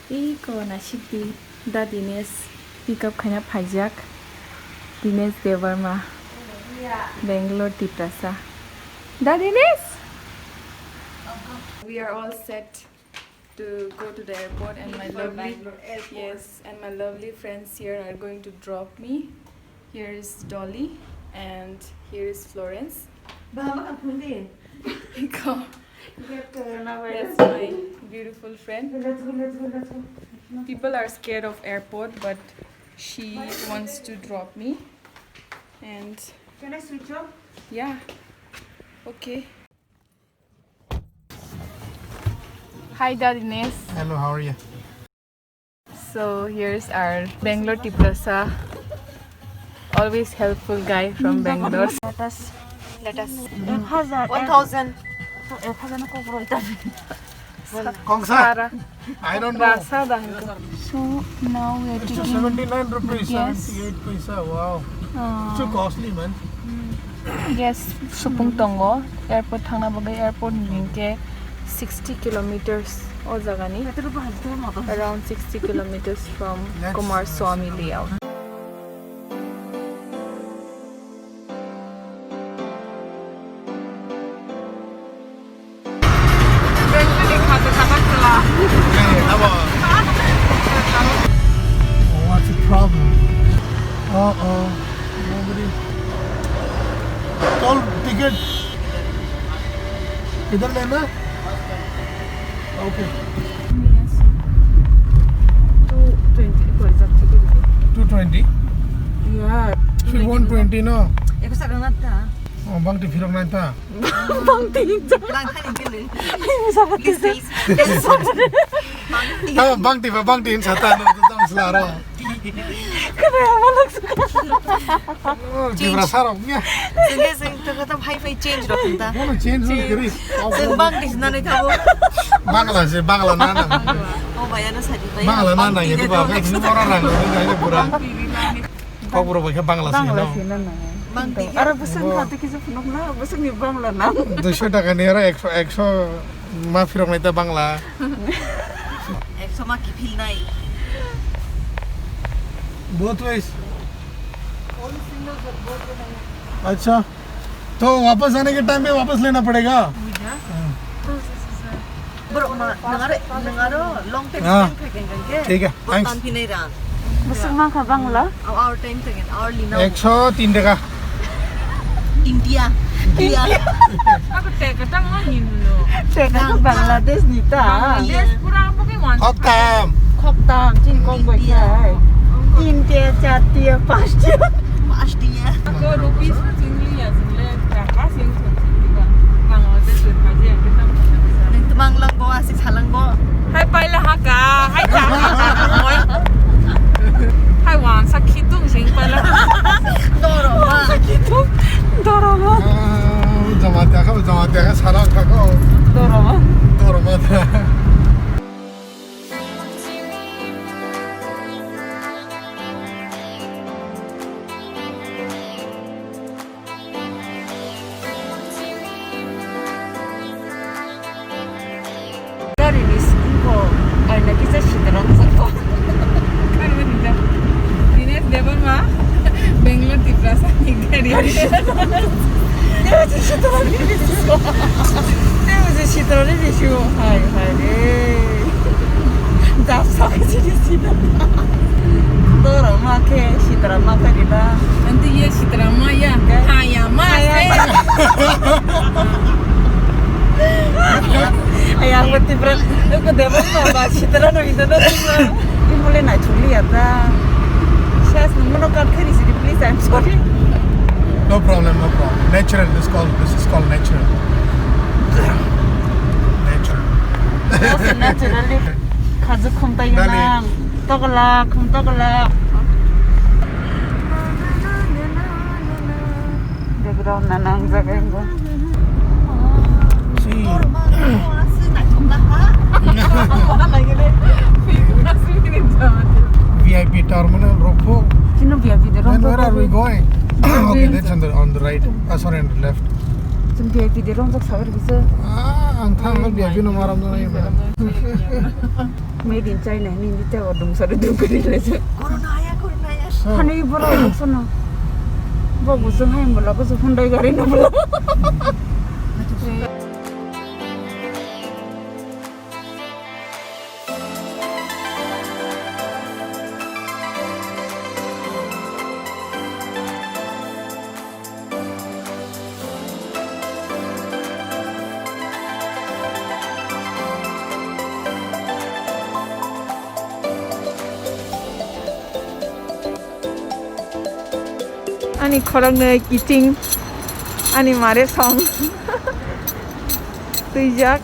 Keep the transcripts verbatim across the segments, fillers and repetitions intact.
Iko nasik di, da Dinesh pick up khaina phaijak. Dinesh Debbarma, Bangalore, Tiprasa. Da Dinesh! We are all set to go to the airport, and my lovely, yes, and my lovely friends here are going to drop me. Here is Dolly and here is Florence. Baba, come here. Iko. That's my beautiful friend. Let's go, let's go, let's go. People are scared of airport, but she wants to drop me. And can I switch off? Yeah. Okay. Hi, Daddy Ness. Hello, how are you? So here's our Bangalore Tiprasa. Always helpful guy from Bangalore. Let us, let us. One thousand. Kongsa? I don't know. Rasa dang. So now we are taking seventy-nine rupees, yes, seventy-eight paisa. Wow. Ah. Too costly, man. Yes, supung tongo. Airport thangna bagwi, airport ni hwnkhe sixty kilometers o jagani. Around sixty kilometers from Kumar Swami layout. What's the problem? Uh-oh. Nobody. Toll ticket. Idhar lena? Okay. Two twenty. Two twenty? Yeah. Phir one twenty no? Oh, bangti phirok nai ta. Bangti hinsa. Lang thani gele. Hinsa. Please, please. Tamo bangti ba bangti hinsa ta no, tamo sila ro. Kada ya malak suka. Oh, Tiprasa rok ya. Sengke seng to kata bhai bhai change rok ta. Bono change rok kiri. Seng bangti nani thabo. Bangla se, Bangla nana. Oh, bhai, ano sadi bhai. Bangla nana, itu ba, kayak ini orang orang, ini kayak kurang. Kokborok bai khe Bangla sini, Bangla no? Sini na. Bangti. Aro bwswk kha tei kisa phunuk na, bwswk ni Bangla na. Duiso taka ni aro ekso, ekso ma phirok nai ta Bangla. Ekso ma kiphil nai. Both ways. Acha. तो वापस आने के टाइम पे वापस लेना पड़ेगा। Bro, ma, nangaro, nangaro long time हाँ। Spend khaikeng kangke. ठीक है, thanks। Tan pinai rang। Bwswk mankha Bangla? Our time khaikeng, our lina। Ekso tin taka। India। India। Ako teka tang ma hin no। Teka to Bangladesh ni ta। Bangladesh pura apa ke wan? Khoktam। Khoktam, chini kok bai khai। Tin tiya, char tiya, panch tiya। Panch tiya। Ako rupees chingli ya, jingle taka sing thun chingli ba. Bangladesh ni phaji ang kita. Nang tumang lang bo, asik salang bo। Hai paila haka, hai ta. Hai wan sa khitung sing paila। Doro ma। Wan sa khitung, doro ma। Ah, jama tiya kha, jama tiya kha, sara kha ko। Doro ma। Doro ma ta। Gari ni siko aina kisa sitwrang sako. Dinesh Debbarma, Bangalore Tiprasa ni gari. Gari sitwrang. Tei uji sitwrang ni bisingo. Tei uji sitwrang ni bisingo. Hai, hai re. Japsa khe chini sitwrang. Doro ma khe sitwrang ma khe rina. Nanti ye sitwrang ma ya. Khe? Ha ya ma se. Ayang berarti berat. Aku demo ma ba sitwrang no itu tuh. Ini mulai naik chuli ya ta. Ses nunggu no kat khe ni sini, please, I'm sorry. No problem, no problem. Natural, this call, this is called natural. Natural. Yes, naturally. Khajwk khum tai nang. Tokla, khum tokla. Background na nang jaga yang gua. Si. V I P terminal rokho. Chino V I P de rok. Then where are we going? Okay, that's on the, on the right. Ah, sorry, on the left. V I P de romjak sabar kisa. Ah, ang thang V I P no maram jana yun. Made in China ni ni te odung sare dugri le je. Corona ya, corona ya. Hani bora sono. Bo bo jeng hai mola ko Hyundai gari no bola. Ani khoroknwi kiting, ani mare song twijak,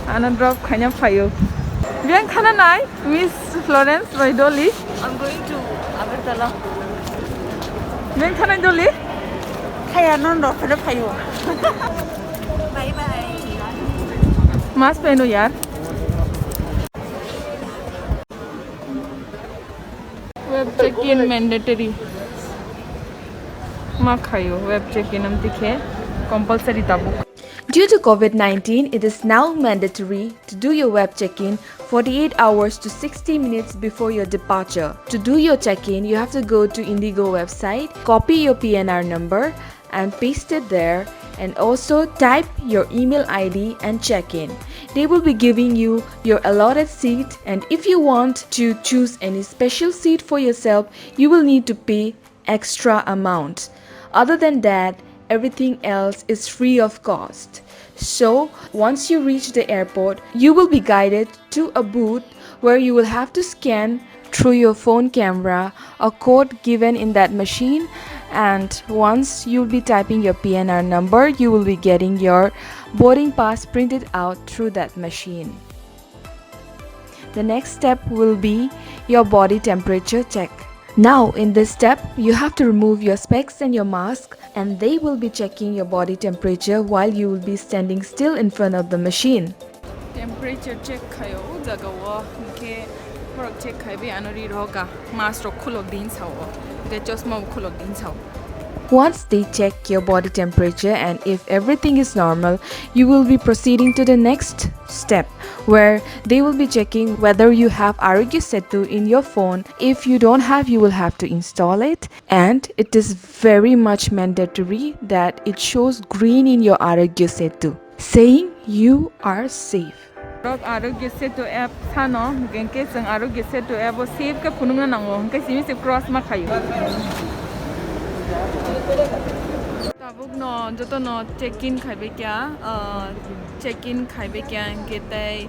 ano drop khaina phaio. Biyang khana nai, Miss Florence bai Dolly. I'm going to Agartala. Biyang khana Dolly? Khaya non drop khana phaio. Bye bye. Mask pehno yaar. Web check-in mandatory. Ma khayo web check-in amtwi khe compulsory tabuk. Due to covid nineteen, it is now mandatory to do your web check-in forty-eight hours to sixty minutes before your departure. To do your check-in, you have to go to Indigo website, copy your P N R number, and paste it there, and also type your email I D and check in. They will be giving you your allotted seat, and if you want to choose any special seat for yourself, you will need to pay extra amount. Other than that, everything else is free of cost. So, once you reach the airport, you will be guided to a booth where you will have to scan through your phone camera a code given in that machine, and once you'll be typing your P N R number, you will be getting your boarding pass printed out through that machine. The next step will be your body temperature check. Now, in this step, you have to remove your specs and your mask, and they will be checking your body temperature while you will be standing still in front of the machine. Temperature check khaio o jaga o, hwnkhe borok check khaiwi ano ri rw kha, mask rok khulok din sao, hwnkhe chosma bo khulok din sao. Once they check your body temperature and if everything is normal, you will be proceeding to the next step, where they will be checking whether you have Aarogya Setu in your phone. If you don't have, you will have to install it, and it is very much mandatory that it shows green in your Aarogya Setu, saying you are safe. Borok Aarogya Setu app sano, hwnkhe chwng Aarogya Setu app o safe khe phunukna nango, hwnkhe simi se cross ma khaio. Tabukno jotono check in khaibai kha, ah, check in khaibai kha, hwnkhe tei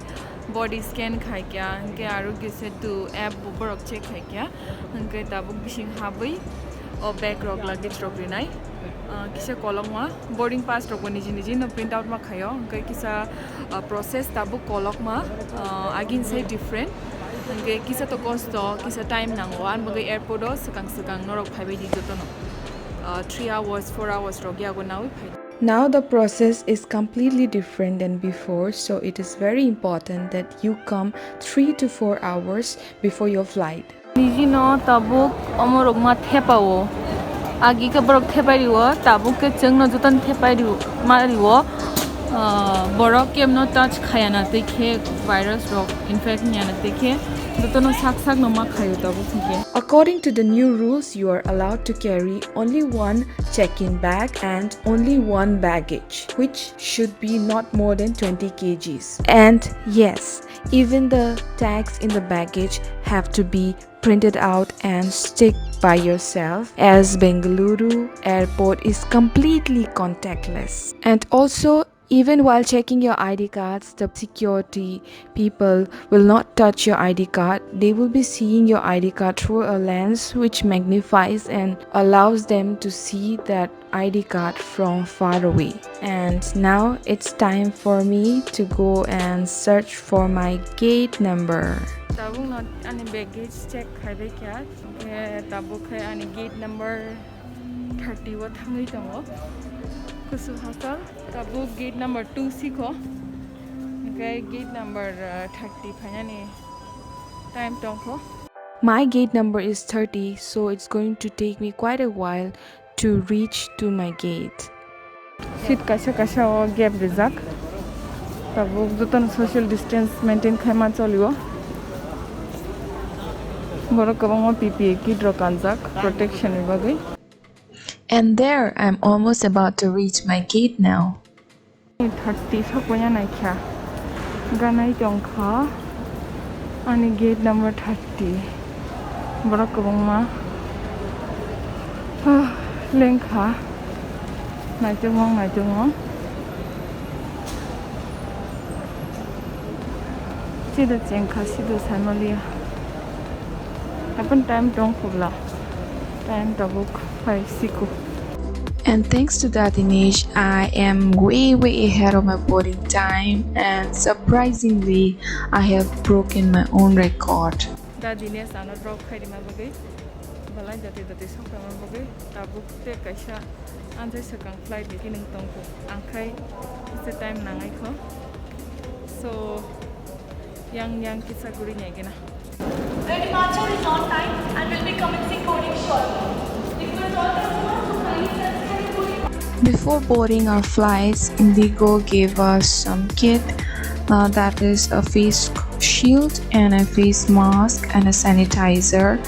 body scan khai kha, hwnkhe Aarogya Setu app bo borok check khai kha, hwnkhe tabuk bising habwi o bag rok, luggage rok rinai, ah, kisa kolokma. Boarding pass rok bo niji niji no print out ma khaio, hwnkhe kisa, ah, process tabuk kolokma, ah, agin sai different, hwnkhe kisa to kosto, kisa time nango, ani bagwi airport o swkang swkang norok phaibai di jotono, ah, three hours, four hours rok yago nawi phai. Now the process is completely different than before, so it is very important that you come three to four hours before your flight. Nijino tabuk omorok ma thepao. Agi khe borok thepai rio, tabuk khe chwngno jotono thepai rio, ma rio. Ah, borok kemno touch khayana tei khe virus rok infect niyana tei khe jotono sak sakno ma khaio tabuk hwnkhe. According to the new rules, you are allowed to carry only one check-in bag and only one baggage, which should be not more than twenty K Gs. And yes, even the tags in the baggage have to be printed out and stick by yourself, as Bengaluru airport is completely contactless. And also, even while checking your I D cards, the security people will not touch your I D card. They will be seeing your I D card through a lens which magnifies and allows them to see that I D card from far away. And now it's time for me to go and search for my gate number. Tabukno ani baggage check khaibai kha, hwnkhe tabuk khe ani gate number thirty o thangwi tongo. Kusu hachal, tabuk gate number two sikho, hwnkhe gate number, uh, thirty phainani time tongkho. My gate number is thirty, so it's going to take me quite a while to reach to my gate. Seat kaisa kaisa o gap rijak. Tabuk jotono social distance maintain khaima cholio. Borok kwbangma P P E kit rok kanjak protection ni bagwi. And there, I'm almost about to reach my gate now. Thirty sokphaina naikha. Ganai tongkha ani gate number thirty. Borok kwbangma, ah, lengkha. Naitukmung, naitukmung. Sido chengkha, sido saimaliya. Happen time tong khobla. Time tabuk phai siko. And thanks to that Dinesh, I am way, way ahead of my boarding time, and surprisingly, I have broken my own record. Da Dinesh ano drop khairima bagwi, balai dati dati sokphaima bagwi, tabuk te kaisa anjai swkang flight ni kining tongkho, ang khai kisa time nangai kho. So, yang, yang kisa guri nai gina. The departure is on time and will be commencing boarding shortly. Request all customers to kindly self-carry boarding. Before boarding our flights, Indigo gave us some kit, uh, that is a face shield and a face mask and a sanitizer.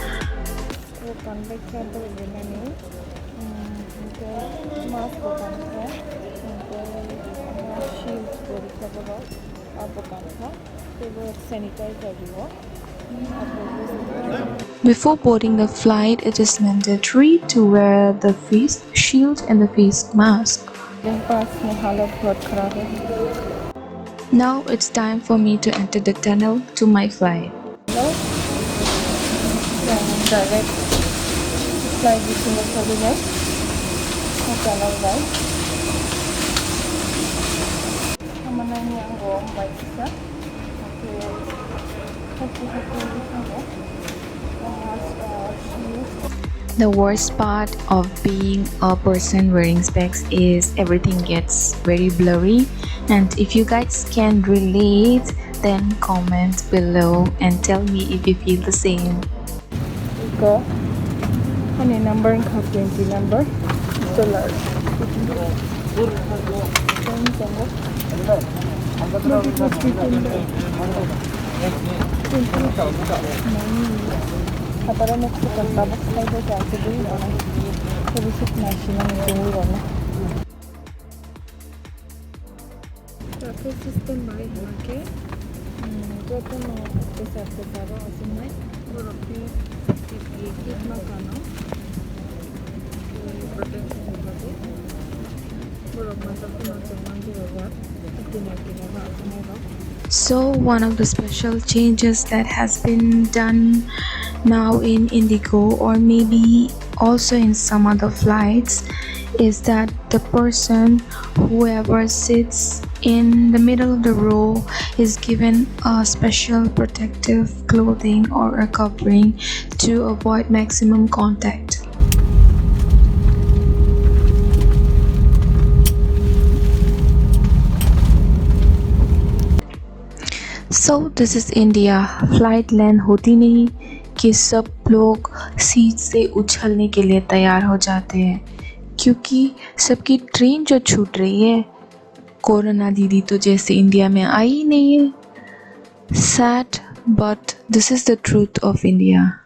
Bo kanbai khe borok rinani, um, hwnkhe mask bo kankha, hwnkhe shield bo rikha borok, abo kankha, tei bo sanitizer rio. Before boarding the flight, it is mandatory to wear the face shield and the face mask. Bus ni halot bahut kharap. Now it's time for me to enter the tunnel to my flight. Hello. Yang direct flight bisingo solinai. Hotel bai. Hamanani ang go bai sisa. Okay. Happy, happy, happy. The worst part of being a person wearing specs is everything gets very blurry, and if you guys can relate, then comment below and tell me if you feel the same. Iko, ani number wngkha twenty number. Solar. Hataro noksa tabuk side o ja tubui rok. Tubui suk nai sinani tubui rok no. Traffic system bai hwnba khe, um, jotono kwchar kwcharo achuknai borok khe kit ma kano protection ni bagwi borok manjak phano chwng manjak rok kini kini ma achuknai rok. So, one of the special changes that has been done now in Indigo, or maybe also in some other flights, is that the person, whoever sits in the middle of the row, is given a special protective clothing or a covering to avoid maximum contact. So this is India. Flight land होती नहीं कि सब लोग सीट से उछलने के लिए तैयार हो जाते हैं, क्योंकि सबकी ट्रेन जो छूट रही है। कोरोना दीदी तो जैसे इंडिया में आई ही नहीं है। Sad, but this is the truth of India.